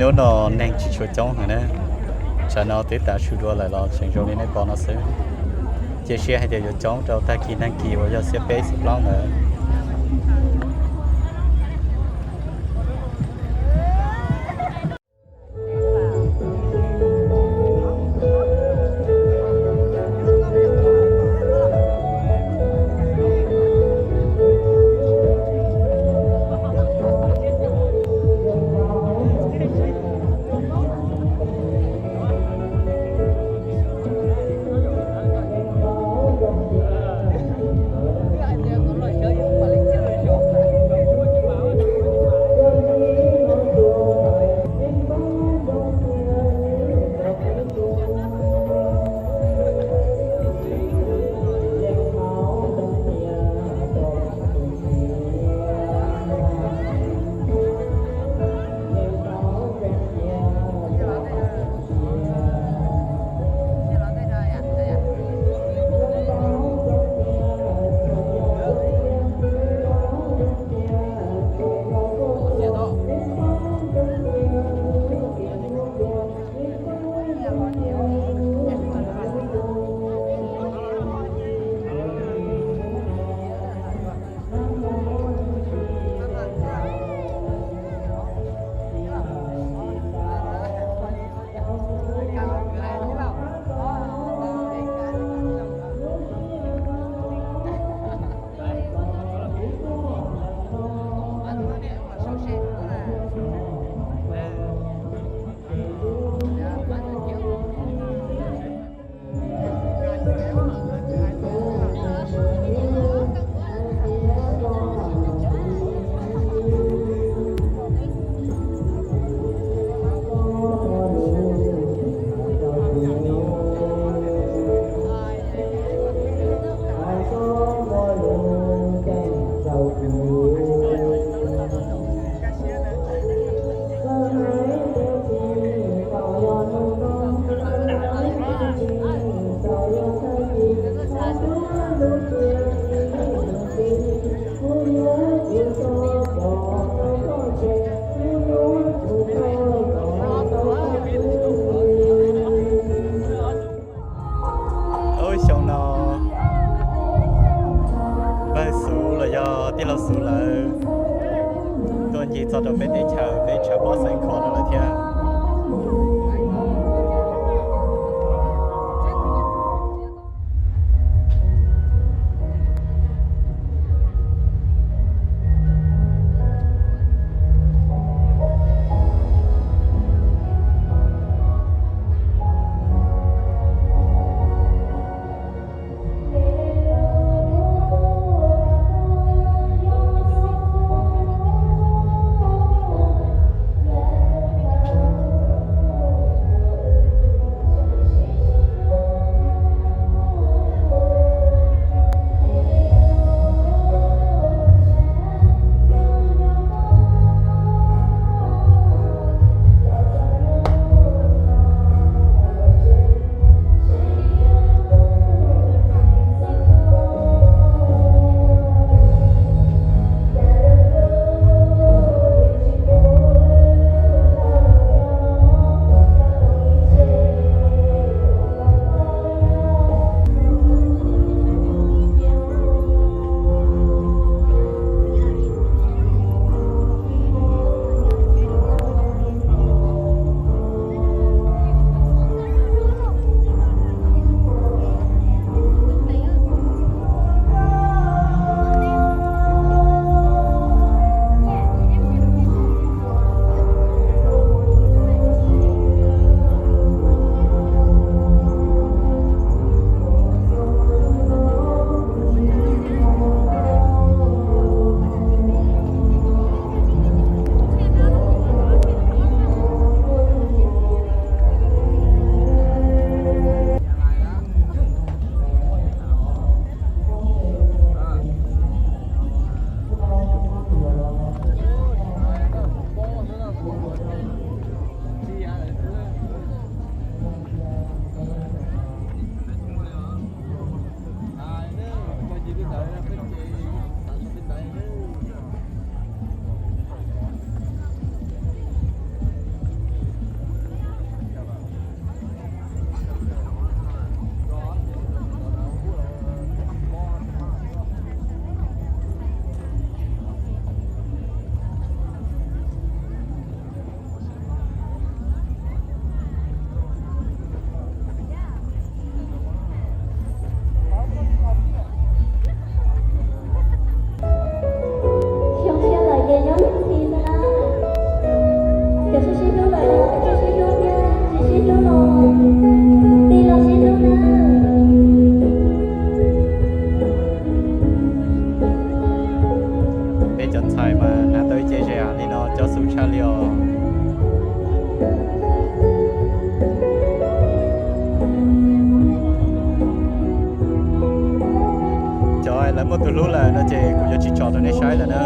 Hnub no neeg tsis tshua coob heev na, tsam no twb tav su dua lawm los tseem zoo li nej pom no xwb. Cia siab hais tias yuav coob rau tag kis neeg kis uas yog xiab peb xiab plaub ntawd. Lub xyoo no, npawg Xuv los yog tij laug Xuv lawv tuaj ncig txog rau peb teb chaws, peb tshav pob xeev Kho no lawm thiab. Cov ntxhais mas hnav tau ib ce zes li no cov xum tshaj li os. Cov lawv muaj tus hlub lawm no ces kuv yuav tsis tsom rau nej saib lawm na.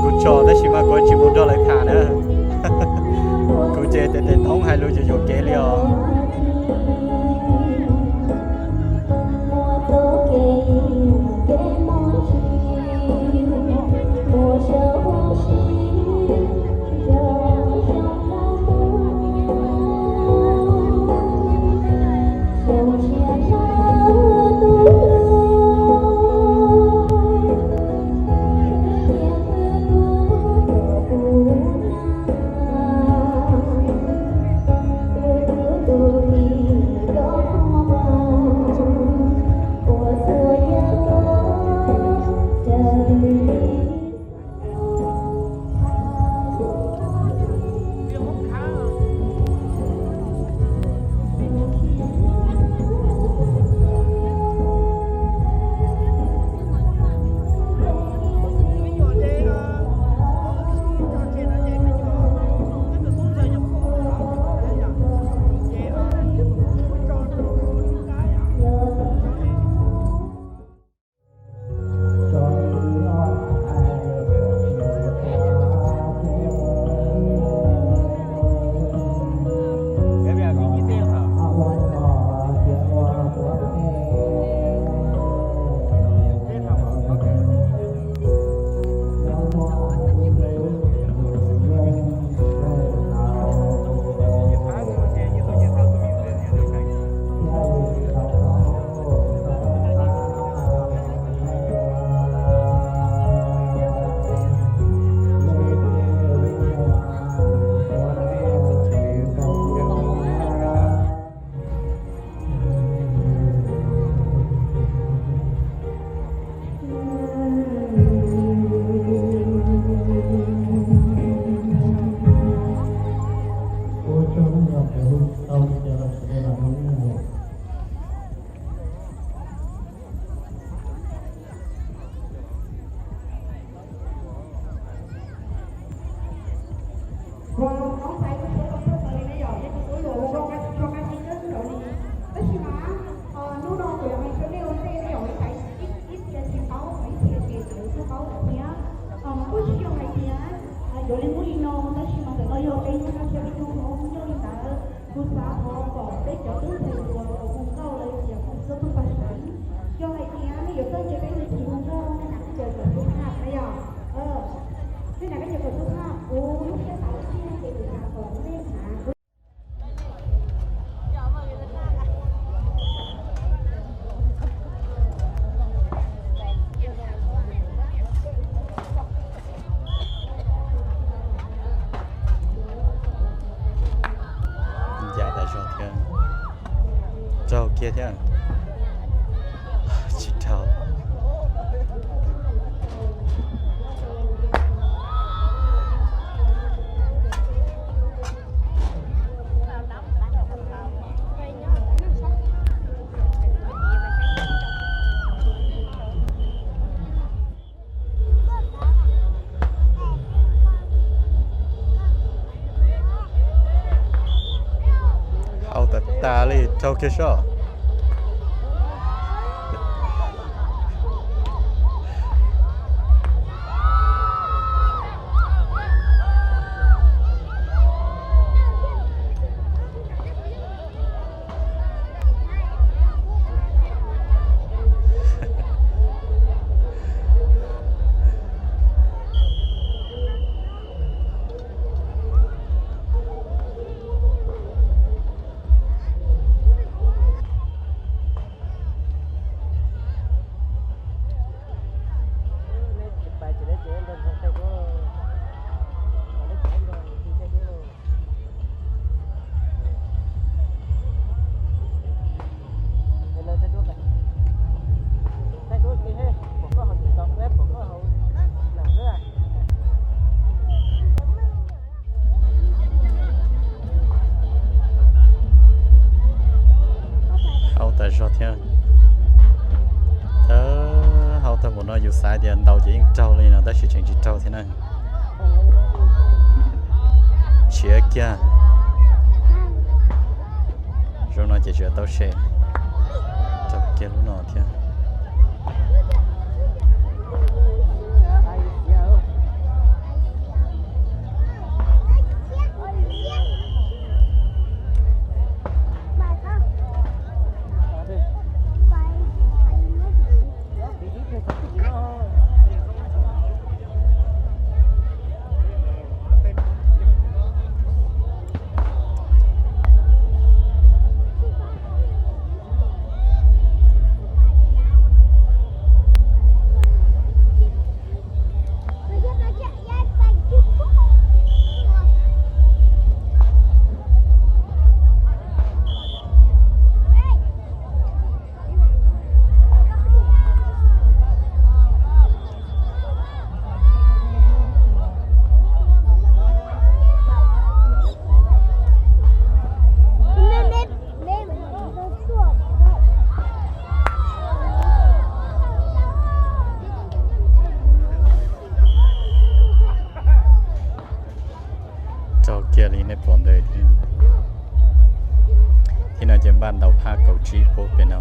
Kuv tsom tab sis mas kuv tsis mus nrog lawv tham na. Kuv ces tes tes thoob hais lus yuam yuam kev li os. Ua, noob xaiv kuv suav tau tuaj txog li ne yom, yog kuv suav luag ua nkauj qab tsis tshua qab zib dawb xwb los li. Tab sis mas hnub no kuv yuav hais rau nej ua ntej ne yom, ib txhia tsis paub, ib txhia ces txawm kuj paub lawm thiab. Kuj tsis yog hais tias yuav li ub li no, tab sis mas ntawm no yog peb hnub no thiab peb hnub no nyob li ntawd. Kuv xav thov kom peb cov tub ntxhais hluas uas hu nkauj los yog tias hu xwb pheej pag seev, yog hais tias nej yuav txawj ntse peb tus txiv hu nkauj, nej hnav koj cov xub thaj na yom. Nej hnav koj cov xub thaj, kuv lub siab xav lub siab ces kuv xav kom nej hnav kuv Ncaj tas zog thiab. Raug kiag thiab. Tsis raug. Hau tas tas li, raug kiag soj. Hau tas zog thiab. Thawb hau tag npaum no yus xav tias ntaus ces Raug li no tab sis tseem tsis raug thiab na. Tshiav kiag. Zoo no ces tsis tau se. Raug kiag lub no thiab. Raug kiag li nej pom ntawd thiab. Thiab no ces npaj ntaus phaj kaum tsib pub pem no.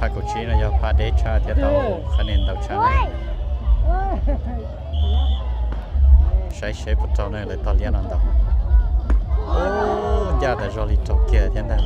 Phaj kaum tsib no yog phaj deb tshaj thiab tau qhab nia ntau tshaj. Saib seb puas raug ne, lawv tog liab no ntau. Ncaj tas zog li raug kiag thiab ntag.